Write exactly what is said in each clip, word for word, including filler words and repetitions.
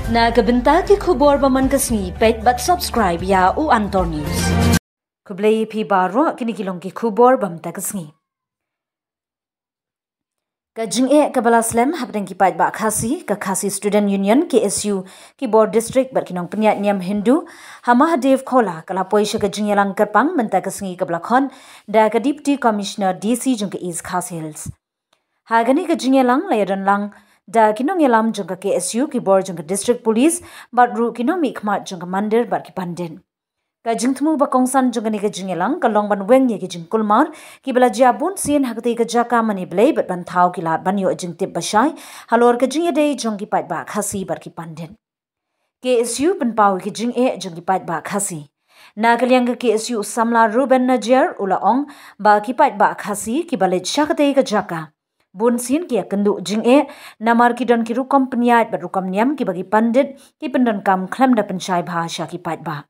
Na ka bynta ki khubor ba man ka sngi, peit bad subscribe ïa u Antor News. Khublei phi baroh, kine ki long ki khubor ba man ka sngi. Ka jingeh kaba la slem hapdeng ki paidbah Khasi, ka Khasi Student Union, K S U, ki bor district bad ki nongpynïaid niam Hindu ha Mahadev Khola ka la poi sha ka jingïalang kyrpang mynta ka sngi kaba la khot da ka Deputy Commissioner D C jong ka East Khasi Hills. Ha kane ka jingïalang la ïadon lang da ki nongïalam jong ka K S U, ki bor jong ka District Police bad ruh ki nongmihkhmat jong ka mandir bad ki pandit. Ka jingthmu ba kongsan jong kane ka jingïalang ka long ban weng ïa ki jingkulmar kiba la jia bun sien ha katei ka jaka mane Blei bad ban thaw ki lad ban ïoh jingtip ba shai halor ka jingïadei jong ki paidbah Khasi bad ki pandit. K S U pynpaw ïa ki jingeh jong ki paidbah Khasi. Na ka liang ka K S U u samla Ruben Najiar u la ong ba ki paidbah Khasi kiba leit sha katei ka jaka bun sien ki ïakynduh jingeh namar ki don ki rukom pynïaid bad rukom niam kiba ki pandit ki pyndonkam khlem da pynshai bha sha ki paidbah.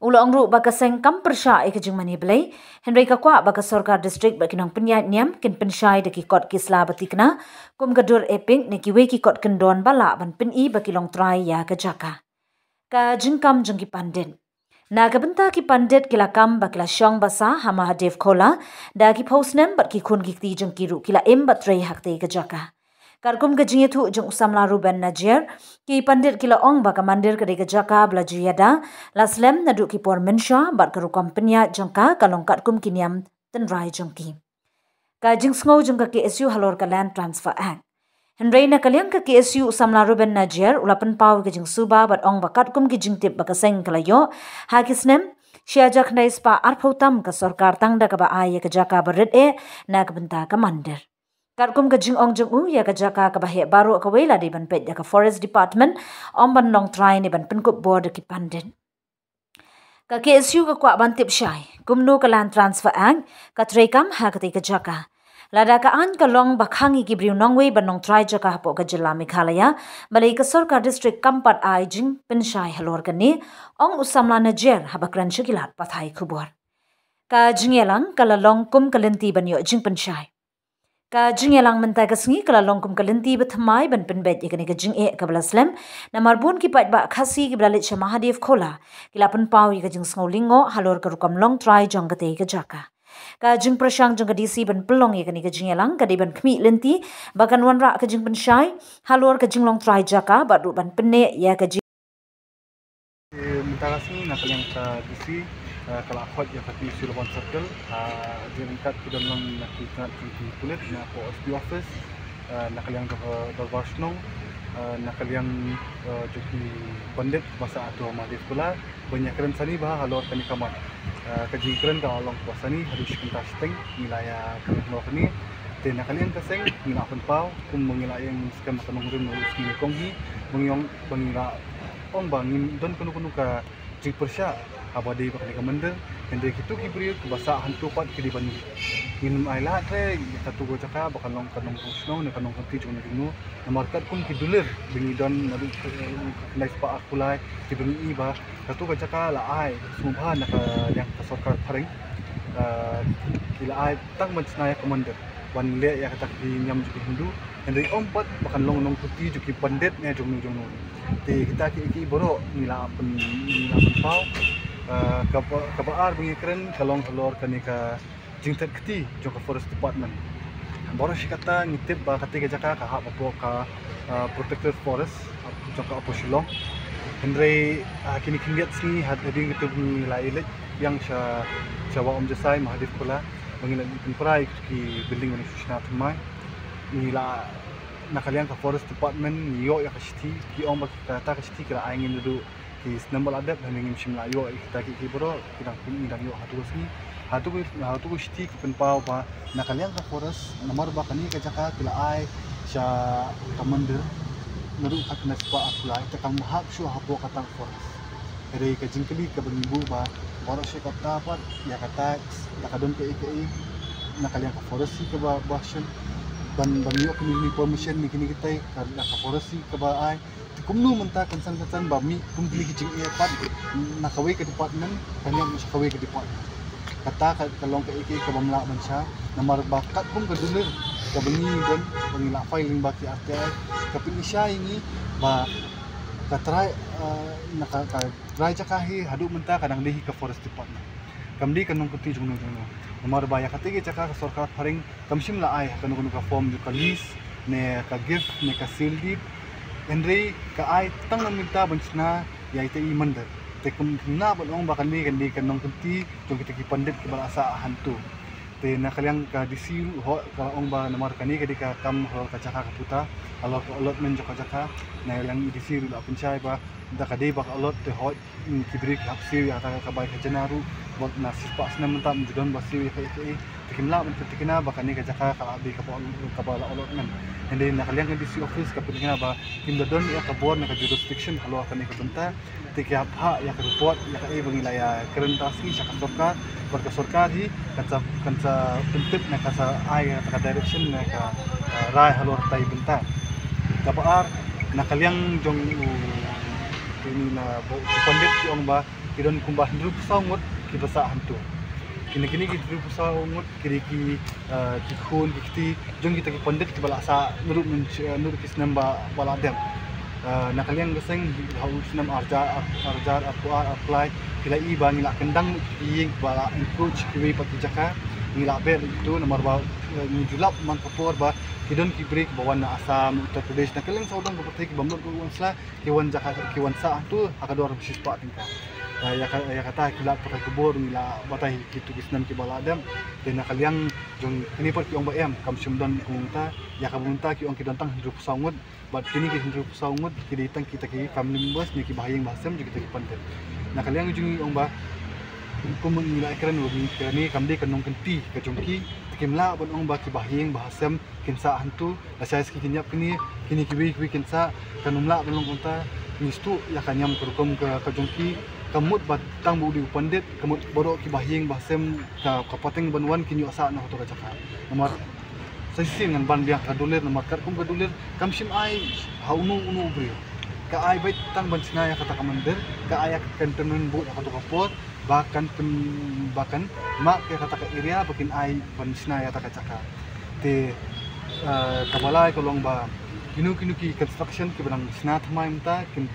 U la ong ruh ba ka seng kam pyrshah ïa ka jingmane Blei, hynrei ka kwah ba ka sorkar district bad ki nongpynïaid niam kin pynshai da ki kot ki sla ba thikna kum ka dur epik ne kiwei ki kot kyndon ba lah ban pyni ba ki long trai ïa ka jaka. Ka jingkam jong ki pandit. Na ka bynta ki pandit ki la kam ba ki la shong basa ha Mahadev Khola da ki phew snem bad ki khun ki kti jong ki ruh ki la im bad trei ha katei ka jaka. Katkum ka jingïathuh jong u samla Ruben Najiar, ki pandit ki la ong ba ka mandir ka dei ka jaka ba la ju ïada la slem naduh ki por mynshuwa bad ka rukom pynïaid jong ka ka long katkum ki niam tynrai jong ki. Ka jingsngew jong ka K S U halor ka Land Transfer Act. Hynrei na ka liang ka K S U u samla Ruben Najiar u la pynpaw ka jingsuba bad ong ba katkum ki jingtip ba ka seng ka la ïoh ha ki snem shi hajar khyndai spah arphew tam ka sorkar tang da kaba ai ïa ka jaka ba rit eh na ka bynta ka mandir. Katkum ka jingong jong u, ïa ka jaka kaba heh baroh kawei la dei ban peit da ka Forest Department, ym ban long trai ne ban pynkup bor da ki pandit. Ka K S U ka kwah ban tip shai kumno ka Land Transfer Act ka treikam ha katei ka jaka. Lada ka aiñ ka long ba khang ïa ki briew nongwei ban long trai jaka hapoh ka jylla Meghalaya, balei ka sorkar district kam pat ai jingpynshai halor kane, ong u samla Najiar haba kren sha ki lad pathai khubor. Ka jingïalang ka la long kum ka lynti ban ïoh jingpynshai. Ka jingïalang mynta ka sngi ka la long kum ka lynti ba thymmai ban pynbeit ïa kane ka jingeh kaba la slem. Namar bun ki paidbah Khasi kiba la leit sha Mahadev Khola ki la pynpaw ïa ka jingsngew lyngngoh halor ka rukom long trai jong katei ka jaka. Ka jingpyrshang jong ka D C ban pynlong ïa kane ka jingïalang ka dei ban khmih lynti ba kan wanrah ka jingpynshai halor ka jinglong trai jaka bad ruh ban pynneh ïa ka jing Mynta ka sngi na ka liang ka D C, eh, ka la khot ïa ka P C Laban Circle, eh, ryngkat ki don lang na ki tnat jong ki pulit na ka S P office, eh, na ka liang ka dorbar shnong, eh, na ka liang, eh, jong ki pandit ba sah hato Mahadev Khola, ban ïakren sani bha halor kane ka mat. Eh, ka jingkren ka la long kaba sani haduh shi kynta shiteng, ngi la ïakren halor kane. Te na ka liang ka seng ngi la pynpaw kum ba ngi la ïeng skhem ka nongrim na u sngi nyngkong hi, ba ngi ong ba ngi la ong ba ngim don kano kano ka jingpyrshah haba dei ba kane ka mandir. Hynrei kito ki briew kiba sah hangto pat ki dei ban ngin ai lad re ïa kato ka jaka ba kan long ka nongkong shnong ne ka nongkong ti jong no jong no. Namar katkum ki dulir ba ngi don naduh khyndai spah arphew lai kiba ngi i ba kato ka jaka la ai sngewbha na ka liang ka sorkar phareng. Ah, ki la ai tang ban shna ïa ka mandir ban leh ïa kata ki niam jong ki Hindu. Hynrei ym pat ba kan long nongkhuti jong ki pandit ne jong no jong no. Te kita ki, ki baroh ngi la pyn, ngi la pynpaw. Ah, kaba, kaba ar ba ngi kren ka long halor kane ka jingtep kti jong ka Forest Department. Baroh shi katta ngi tip ba kata ka jaka ka hap hapoh ka, ah, protected forest jong ka Upper Shillong. Hynrei, ah, kine khyndiat sngi hadien kata ngi la ïaleit biang sha, sha Wah Umjasai Mahadev Khola ba ngi la pynpra ïa ki building ba ngi shu shna thymmai. Ngi la na ka liang ka Forest Department ngi ïoh ïa ka shithi, ki ong ba kata ka shithi ki la ai ngin naduh ki snem ba la dep, hynrei ngim shym la ïoh ïa kita ki, ki baroh ki dang pyn, ngi dang ïoh hato ka sngi. Hato ka, hato ka shithi ki pynpaw ba na ka liang ka forest namar ba kane ka jaka ki la ai sha ka mandir naduh khatkhyndai spah arphew lai te kam hap shuh hapoh kata ka forest. Hynrei ka jingkylli kaba ngi buh ba baroh shi katta pat ïa kata da ka don kaei kaei na ka liang ka forest hi kaba, ba shen ban, ban ïoh kine, kine permission ne kine kitai ka, da ka forest hi kaba ai. Te kumno mynta kynsan kynsan ba mih kum kine ki jingeh pat na kawei ka department kan ïap sha kawei ka department. Kata ka, ka long kaei kaei kaba ym lah ban shah namar ba katkum ka dulir kaba ngi don ba ngi la file lyngba ki R T I ka pyni shai ïa ngi ba Ka trai, eh, na ka, ka trai jaka hi haduh mynta ka dang dei hi ka Forest Department. Kam dei ka nongkynti jongno jongno. Namar ba ïa kata ka jaka ka sorkar phareng kam shym la ai ha kano kano ka form jong ka lease ne ka gift ne ka seal deed. Hynrei ka ai tang na mynta ban shna ïa ita i mandir. Te kam shym la ban ong ba kane kan dei ka nongkynti jong kita ki pandit kiba la sah hangto. Te na ka liang ka D C ruh hooid ka la ong ba namar kane ka dei ka kam halor ka jaka ka puta, halor ka allotment jong ka jaka. Na ka liang i D C ruh la pynshai ba da ka dei ba ka allot te hooid, mm, ki briew ki hap siew ïa kata ka bai khajna ruh. Bad na shispah snem mynta ym ju don ba siew ïa kaei kaei. Te kim lah ban pyntikna ba kane ka jaka ka la dei kaba, kaba la allotment. Hynrei na ka liang ka D C office ka pyntikna ba kim da don ïa ka bor ne ka jurisdiction halor kane ka bynta. Te ki hap phah ïa ka report ïa kaei ba ngi la ïakren ta sngi sha ka sorkar. Bad ka sorkar hi kan sa, kan sa pyntip ne kan sa ai ïa ka direction ne ka, eh, rai halor kata i bynta. Kaba ar, na ka liang jong u, ini na ba u pandit ki ong ba ki don kumba hynriewphew saw ngut kiba sah hangto. Kine, kine ki hynriewphew saw ngut ki dei ki, eh, ki khun ki kti jong kita ki pandit kiba la sah naduh myn, eh, naduh ki snem ba, ba la dep. Eh, na ka liang ka seng ha u snem ar hajar, ar hajar arphew ar, arphew lai ki la ïohi ba ngi la kyndang ki ïing ba la encroach kiwei pat ki jaka. Ngi la beh ïa kito namar ba, eh, ngi ju lap man ka por ba ki don ki briew kiba wan na Assam, Uttar Pradesh, na ka liang sawdong ka pyrthei kiba mut ka wan sla ki wan jaka ki wan sah hangto ha ka dor shispah tyngka. Eh, ïa ka, ïa kata ki la pyrthei ka bor ngi la batai kito ki snem kiba la dep. Te na ka liang jong kine pat ki ong ba em kam shym don kumta, ïa kaba mynta ki ong ki don tang hynriewphew saw ngut. Bad kine ki hynriewphew saw ngut ki dei tang kita ki family members ne ki bahaïing bahasem jong kita ki pandit. Na ka liang jong ngi ong ba kum ngi la ïakren ba kane kam dei ka nongkynti ka jong ki, te kim lah ban ong ba ki bahaïing bahasem kin sah hangto. Lashai sngi kin ïap kine, kine kiwei kiwei kin sah. Kan ym lah ban long kumta. Ngi sngewthuh ïa ka niam ka rukom ka, ka jong ki. Ka mut ba tang ba u dei u pandit, ka mut baroh ki bahaïing bahasem ka, ka pateng ban wan kin ïoh sah na kato ka jaka. Namar sa shisien ngan ban biang ka dulir, namar katkum ka dulir kam shym ai ha uno uno u briew. Ka ai beit tang ban shna ïa kata ka mandir, ka ai ïa ka cantonment board ha kato ka por ba kan pyn, ba kan mark ïa kata ka area ba kin ai ban shna ïa kata ka jaka. Te, eh, kaba lai ka long ba kino kino ki construction kiba dang shna thymmai mynta kin,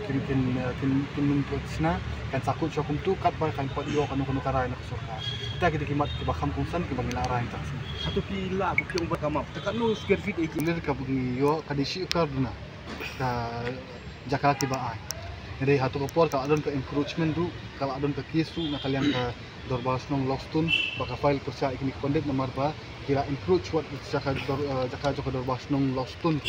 kin, kin, eh, kin, kin mynta shna kan sa kut sha kumto katba kan pat ïoh kano kano ka rai na ka sorkar. Kita ki dei ki mat kiba kham kongsan kiba ngi la rai mynta ka sngi. Hato ki la ba ki ong ba ka map te katno square feet ïa ki? Lir kaba ngi ïoh ka dei shi ekar duna ka jaka kiba ai. Hynrei hato ka por ka la don ka encroachment ruh, ka la don ka case ruh na ka liang ka Dorbar Shnong Lawstone ba ka file pyrshah ïa kine ki pandit namar ba ki la encroach wat jaka dor, eh, jaka jong ka Dorbar Shnong Lawstone.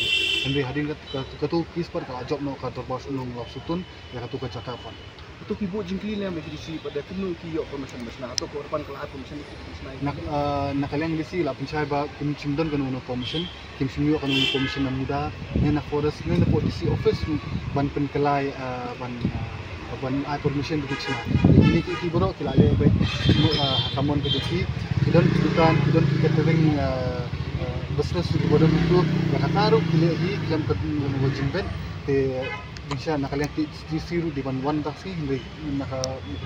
Hynrei hadien ka, ka, kato ka case pat ka la jop noh ka Dorbar Shnong Lawstone ïa kato ka jaka pat. Hato ki buh jingkylli lem ïa ki D C pat da kumno ki ïoh permission ba shna, hato ka Urban ka la ai permission ïa ki D C? Na, eh, na ka liang D C la pynshai ba kim shym don kano kano permission, kim shym ïoh kano kano permission na MUDA ne na Forest ne na D C office ruh ban pynkylla, eh, ban, eh, ban ai permission ruh kim shna. Kine ki, ki baroh ki la leh beit, eh, ha ka mon ka jong ki, ki don ki dukan, ki don ki catering, eh, eh, business ruh ki ba don ruh, ïa kata ruh ki leh hi khlem ka jingpynbeit. Te jingshisha na ka liang ki D C ruh dei ban wan tang shi, hynrei na ka,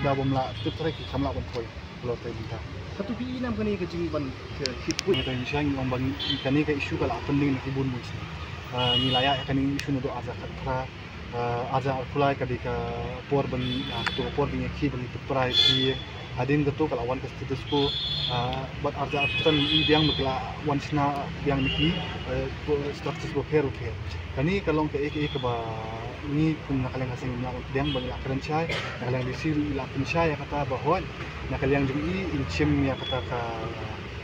da bym lah tip trai ki kam lah ban poi. Lo te mynta. Hato phi i nam kane ka jingban ka khit put? Mynta jingshisha ngi ong ba kane ka issue ka la pending na ki bun bun sien. Ah, ngi la ïa kane issue naduh ar hajar khatphra, ah, ar hajar arphew lai ka dei ka por ban, ah, kato ka por ban ïa ki ban ïa pynpra ïa ki. Hadien kato ka la wan ka status quo, ah, bad ar hajar arphew san i biang ba ki la wan shna biang na ki, eh, structures bapher bapher. Kane ka long kaei kaei kaba ngi kum na ka liang ka seng ngi la pdiang ba ngi la kren shai, na ka liang D C ruh i la pynshai ïa kata ba hooid na ka liang jong i in shim ïa kata ka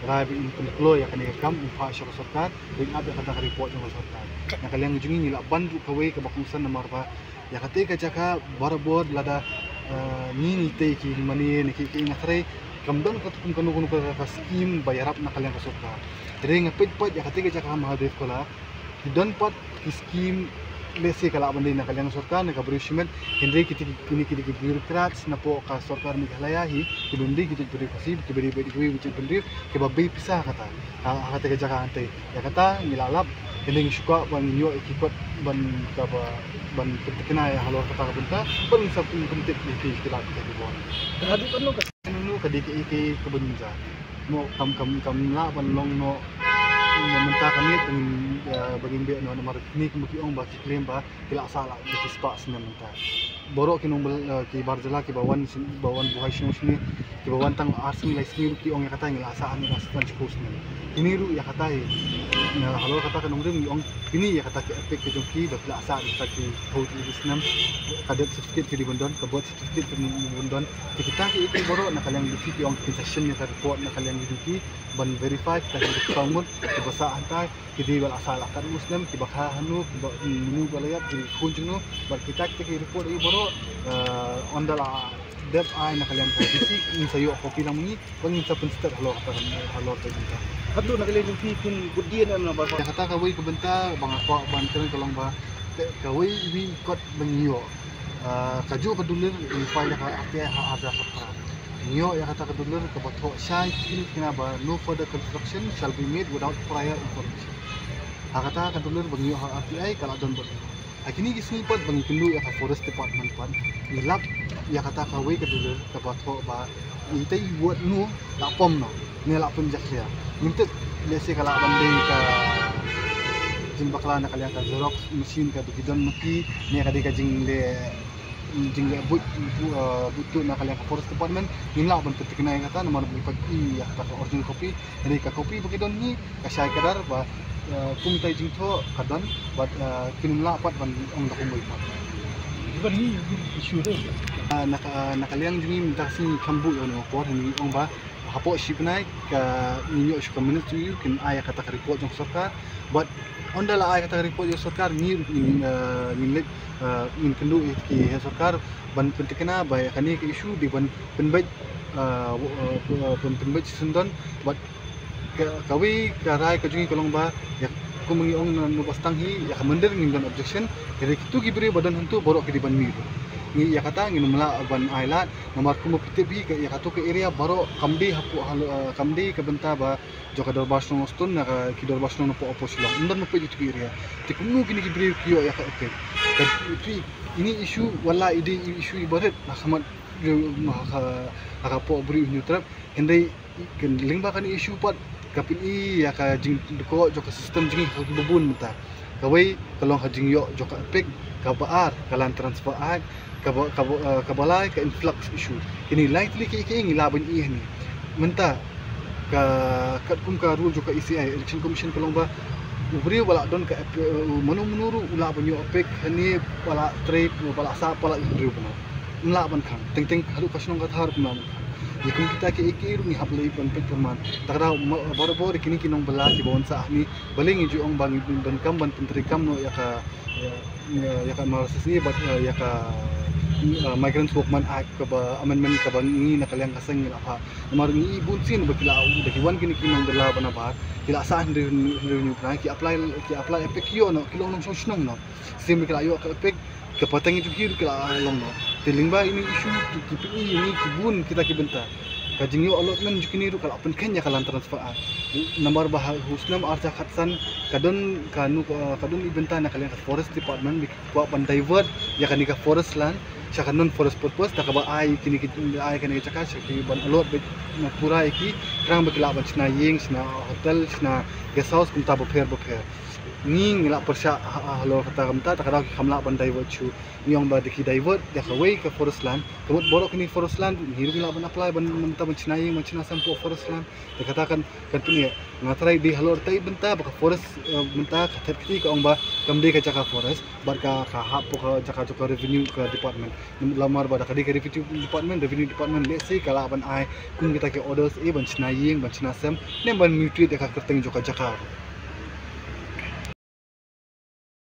rai ba in pynkloi ïa kane ka kam in phah sha ka sorkar, ba in ap ïa kata ka report jong ka sorkar. Na ka liang jong ngi ngi la ban ruh kawei kaba kongsan namar ba ïa kata ka jaka barabor lada, eh, ngi ngi tei ki mane ne ki, ki nga threi kam don ka kum kano kano ka, ka scheme ba ïarap na ka liang ka sorkar. Hynrei nga peit peit ïa kata ka jaka Mahadev Khola ki don pat ki scheme, lehse ka lah ban dei na ka liang sorkar ne ka briew shimet, hynrei kita ki, kine ki dei ki bureaucrats napoh ka sorkar Meghalaya hi, kiba ym dei ki jaitbynriew Khasi, kiba dei beit kiwei jaitbynriew kiba bei pisa ha kata, ha, ha kata ka jaka hangtei. Ïa kata ngi la lap, hynrei ngi shu kwah ba ngin ïoh ïa ki kot ban, kaba, ban pyntikna ïa halor kata ka bynta, ban ngin sa pyntip ïa ki, ki lad kita ki bor. Ka haduh katno ka, katno ka dei kaei kaei kaba ngin jia. Mo kam, kam, kam lah ban long noh Mynta ka miet ba ngin, eh, ba ngin beh noh namar kine ki, ma ki ong ba ki claim ba ki la sah la da ki spah snem mynta. Baroh ki nong bel, eh, ki bar jylla kiba wan syn-, ba wan buhai shnong shane, kiba wan tang ar sngi lai sngi ruh ki ong ïa kata ngi la sah hangne la san shiphew snem. Kine ruh ïa kata hi, eh, halor kata ka nongrim ngi ong kine ïa kata ki epic ka jong ki ba ki la sah ïa kata ki hynriew tylli ki snem. Ka death certificate ki dei ban don, ka birth certificate ki dei ban don. Te kita kiei kiei baroh na ka liang D C ki ong kin sa shim ïa ka report na ka liang ki jong ki ban verify kita ki jong ki ngut kiba sah hangtai. Ki dei ba la sah la katno snem, kiba kha hano, kiba, mm, mano ba la ïap, ki khun jong no, bad kita kita ki report ïa baroh, eh, ynda la dep ai na ka liang ka D C, ngin sa ïoh copy lang ma ngi, ba ngin sa pynstet halor kata, halor kata ka bynta. Haduh na ka liang jong phi phin bud dien na ba. Ïa kata kawei ka bynta ba nga kwah ban kren ka long ba, ka, kawei i kot ba ngi ïoh. Ah, kajuh ka dulir ngi file ïa ka R T I ha arhajar khatphra. Ngi ïoh ïa kata ka dulir kaba thoh shai, kine kine ba no further construction shall be made without prior information. Ha kata ka dulir ba ngi ïoh ha R T I ka la don bad. Ha kine ki sngi pat ba ngi kynduh ïa ka Forest Department pat, ngi lap ïa kata kawei ka dulir kaba thoh ba itei i ward no la pom noh, ne la pynjakhlia. Ngim tip, lehse ka lah ban dei ka jingbakla na ka liang ka xerox machine kaba ki don ma ki, ne ka dei ka jingleh, jingleh buit, buit, eh, buit tuh na ka liang ka Forest Department. Ngim lah ban pynthikna ïa kata namar ba ngi pat i ïa kata ka original copy. Hynrei ka copy ba ki don hi ka shai kdar ba, eh, kumta i jingthoh ka don bad, eh, kin ym lah pat ban ong da kumwei pat. Ban hi issue te. Ah, na ka, na ka liang jong ngi mynta ka sngi ngi kham buh ïa une u por, hynrei ngi ong ba hapoh shi bnai ka, ngin ïoh shuh ka minutes jong u, kin ai ïa kata ka report jong sorkar. Bad ynda la ai kata ka report jong sorkar, ngi, ngin, eh, ngin leit, eh, ngin kynduh ïa ki heh sorkar ban pynthikna ba ïa kane ka issue dei ban pynbeit, eh, w-, eh, pyn-, pynbeit shisyndon. Bad ka, kawei ka rai ka jong ngi ka long ba ïa, kum ngi ong na, na ba stang hi, ïa ka mandir ngim don objection. Hynrei kito ki briew ba don hangto baroh ki dei ban mih. Ngi ïa kata ngin ym lah ban ai lad. Namar kumba phi tip hi ka, ïa kato ka area baroh kam dei hapoh hal-, eh, kam dei ka bynta ba jong ka dorbar shnong Nongstoiñ, na ka ki dorbar shnong napoh Upper Shillong. Ym don mapeit ïa kato ka area. Te kumno kine ki briew ki ïoh ïa ka epic? Ka, phi, ine i issue wat la i dei i issue iba rit ha khmat, ha ka, ha ka pok briew Hynñiewtrep. Hynrei ka lyngba kane i issue pat ka pyni ïa ka jingdukok jong ka system jong ngi ha kiba bun mynta. Kawei ka long ka jingïoh jong ka epic, kaba ar ka Land Transfer Act, kaba, kaba, eh, kaba lai ka influx issue. Kine lai tylli kiei kiei ngi lah ban ïohi hangne. Mynta ka, katkum ka rule jong ka E C I, Election Commission ka long ba u briew ba la don ka epic, eh, mano mano ruh u lah ban ïoh epic hangne, ba la trei, ba la sah palat hynriew bnai. Ym lah ban khang. Teng teng haduh ka shnong ka thaw ruh ym lah ban khang. Ïa kum kita kiei kiei ruh ngi hap leit ban peit pyrman. Te ka daw ma-, barabor kine ki nongbylla kiba wan sah hangne, balei ngi ju ong ba ngi donkam ban pyntreikam noh ïa ka, ïa, ïa ka M R S S A bad, eh, ïa ka, eh, Migrant Workmen Act kaba amendment kaba ngi na ka liang ka seng ngi la phah. Namar ngi i bun sien ba ki la, da ki wan kine ki nongbylla ba nabar, ki la sah hynriew, hynriew hynñiew bnai, ki apply, ki apply epic, ki ïoh noh, ki long nongshong shnong noh. Shisien ba ki la ïoh ka epic, ka pateng jong ki ruh ka la long noh. Te lyngba ine i issue ki, ki pyni ine ki bun kita ki bynta. Ka jingïoh allotment jong kine ruh ka la pynkheiñ ïa ka Land Transfer Act. Namar ba ha u snem arhajar khatsan ka don ka nu-, ka don i bynta na ka liang ka Forest Department ba ki kwah ban divert ïa kane ka forest land sha ka non forest purpose, da kaba ai kine ki, ai kane ka jaka sha ki ban allot beit pura ïa ki, khnang ba ki lah ban shna ïing, shna hotel, shna guest house kumta bapher bapher. Ngi, ngi la pyrshah ha, ha, halor kata ka bynta, te ka daw ki kham lah ban divert shuh. Ngi ong ba da ki divert ïa kawei ka forest land, ka mut baroh kine forest land ngi ruh ngi lah ban apply ban, ban mynta ban shna ïing, ban shna sem hapoh forest land. Te kata kan, kan pyni. Nga tharai dei halor kata i bynta ba ka forest, eh, mynta ka thet kti ka ong ba kam dei ka jaka forest, bad ka, ka hap hapoh ka jaka jong ka revenue ka department. Namar ba da ka dei ka revenue department, revenue department lehse ka lah ban ai kum kita ki orders, eh, ban shna ïing, ban shna sem, ne ban mutate ïa ka kyrteng jong ka jaka.